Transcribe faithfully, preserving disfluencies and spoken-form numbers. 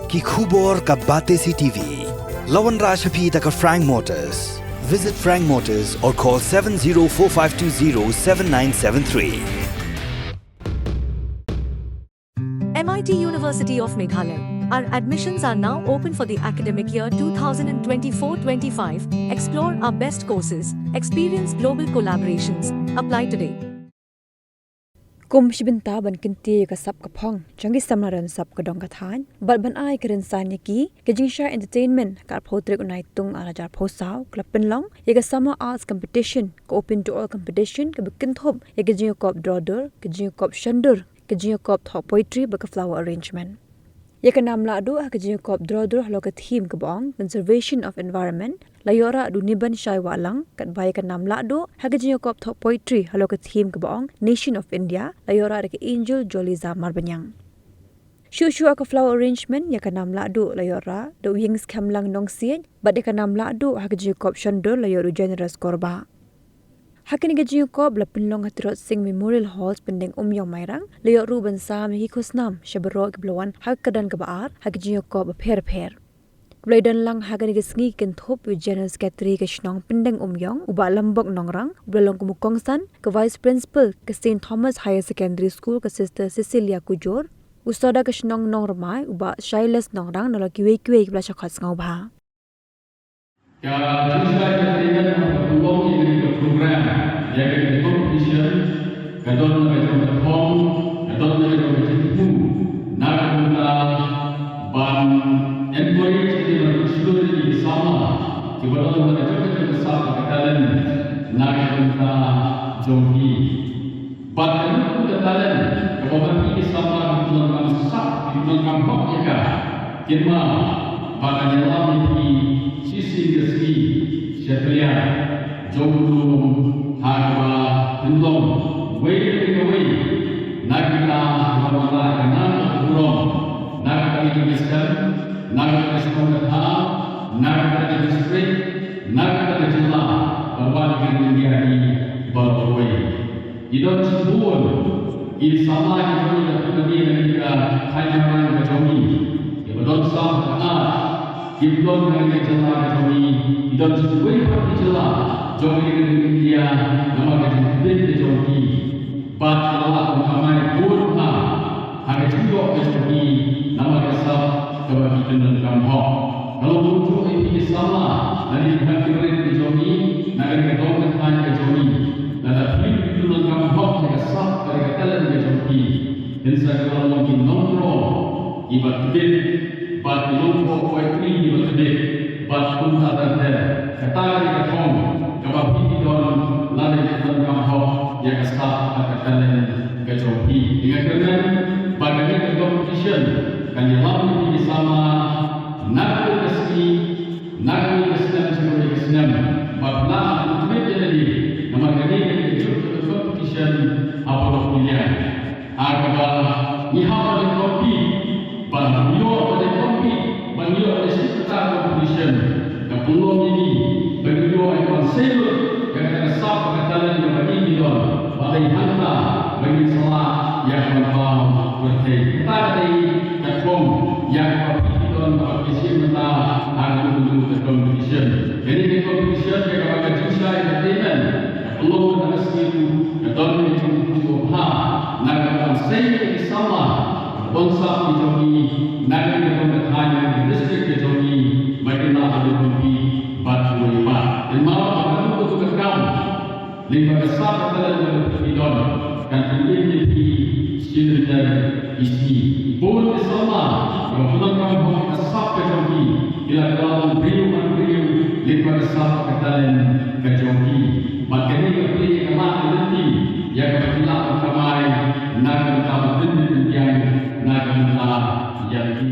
Ki khubor ka Batesi T V. La wanrah sha phi da ka Frank Motors. Visit Frank Motors or call seven zero four five two zero seven nine seven three. M I T University of Meghalaya. Our admissions are now open for the academic year two thousand twenty-four twenty-five. Explore our best courses, experience global collaborations. Apply today. Kum shi bynta ban kyntiew ïa ka sap ka phong jong ki samla don sap ka dong ka thaiñ bad ban ai ka rynsan ïa ki, ka Jingshai Entertainment ka arphew tarik u Naitung arhajar arphew saw ka la pynlong ïa ka Summer Arts Competition, ka open to all competition kaba kynthup ïa ka jingïakop draw dur, ka jingïakop shon dur, ka jingïakop thoh poetry bad ka flower arrangement. Ïa ka nam lahduh ha ka jingïakop draw dur halor ka theme kaba ong Conservation of Environment la ïoh rah da u Nibanshai Wahlang, katba ïa ka nam lahduh ha ka jingïakop thoh poetry halor ka theme kaba ong Nation of India la ïoh rah da ka Angel Joliza Marbaniang. Shuh shuh ha ka flower arrangement, ïa ka nam lahduh la ïoh rah da u Ïingskhem Lang Nongsiej bad ïa ka nam lahduh ha ka jingïakop shon dur la ïoh da u Generous Korbah. Ha kane ka jingïakop la pynlong ha Tirot Sing Memorial Halls, Pyndengumiong, Mairang, la ïoh ruh ban sam ïa ki khusnam sha baroh kiba la wan ha ka kyrdan kaba ar ha ka jingïakop bapher bapher. Kiba la ïadon lang ha kane ka sngi ki kynthup ïa u General Secretary ka shnong Pyndengumiong, u Bah Lambok Nongrang, uba la long kum u kongsan, ka Vice Principal ka Saint Thomas Higher Secondary School, ka Sister Cecilia Kujor, u Soda ka shnong Nongrmai, u Bah Silas Nongrang, nalor kiwei kiwei kiba la shah khot sngewbha. Ka Jingshai Entertainment ka pynlong ïa kane ka program, ïa kane ka competition, ka don na ka jong ka thong, ka don na ka jong ka jingthmu, na ka bynta ban encourage ïa ki, ban pynshlur ïa ki samla kiba don na ka jong ka jong ka sap ka talent na ka bynta jong ki. Bad ka mut ka talent kaba ma phi ki samla ki donkam sap, ki donkam hok ïa ka, kynmaw ba kan ïalam ïa phi shisien ka sngi sha ka liang jong u lum ha kaba pynlong wei ka wei na kita kiba wanrah ka nam ka burom na kata ka shnong, na kata ka shnong ka thaw, na kata ka district, na kata ka jylla, bad wan ka India hi baroh kawei. Ki don shibun ki samla ki jong ngi, ka pynlong ïa ka thaiñ ka jong ngi, kiba don sap ka art, ki don ha ka jylla ka jong ngi, ki don shibun pat ki jylla jong ngi ka India, namar ka jingtbit ka jong ki. Bad ki la lah ban kamai bun bha ha ka jingïoh ka jong ki namar ka sap kaba ki pyndonkam hok. Ka long kumjuh ïa phi ki samla, lada phi ha ki rit ki jong ngi, na ka dong ka thaiñ ka jong ngi, lada phi phi pyndonkam hok ïa ka sap bad ïa ka talent ka jong phi, phin sa kylla long ki nongburom kiba tbit bad ki nongthoh poetry kiba tbit bad kumta ter ter. Kata ka dei ka thong kaba phi phi don lada phi pyndonkam hok ïa ka sap bad ka talent ka jong phi. Te nga kyrmen ba kane ka competition kan ïalam ïa phi ki samla na kawei ka sngi, na kawei ka snem sha kawei ka snem, bad phi lah ban tbit ïa lade, namar kane ka dei kajuh ka competition ha baroh ki liang. Ha kaba ngi hap ban ïa compete, ban ïoh ban ïa compete, ban ïoh ban ïa shim kata ka competition, ka pynlong ïa ngi ba ngin ïoh ban sei lut ïa kata ka sap ka talent kaba ngi don, ba dei hangta ba ngin sa lah ïa ka ban paw pyrthei. Kata ka dei ka thong ïa kaba phi don ba phi shim mynta ha kane ka competition. Kane ka competition ïa kaba ka Jingshai Entertainment ka pynlong ha kane ka sngi ruh ka don ka jingkyrkhu bha na ka ban sei ïa ki samla bun sap ki jong ngi na ka jong ka thaiñ, na ka district ka jong ngi, ba kin lah ban ïaroh bad kiwei pat. Kynmaw ba kano kano ka kam lyngba ka sap ka talent kaba phi don kan pynim ïa phi shi lynter ki sngi. Bun ki samla kiba pyndonkam hok ka sap ka jong ki, ki la kylla long briew man briew lyngba ka sap ka talent ka jong ki. Bad kane ka plie ka lad ka lynti ïa kaba ki lah ban kamai na ka bynta ban pynbeit pynbiang na ka bynta ïa ki.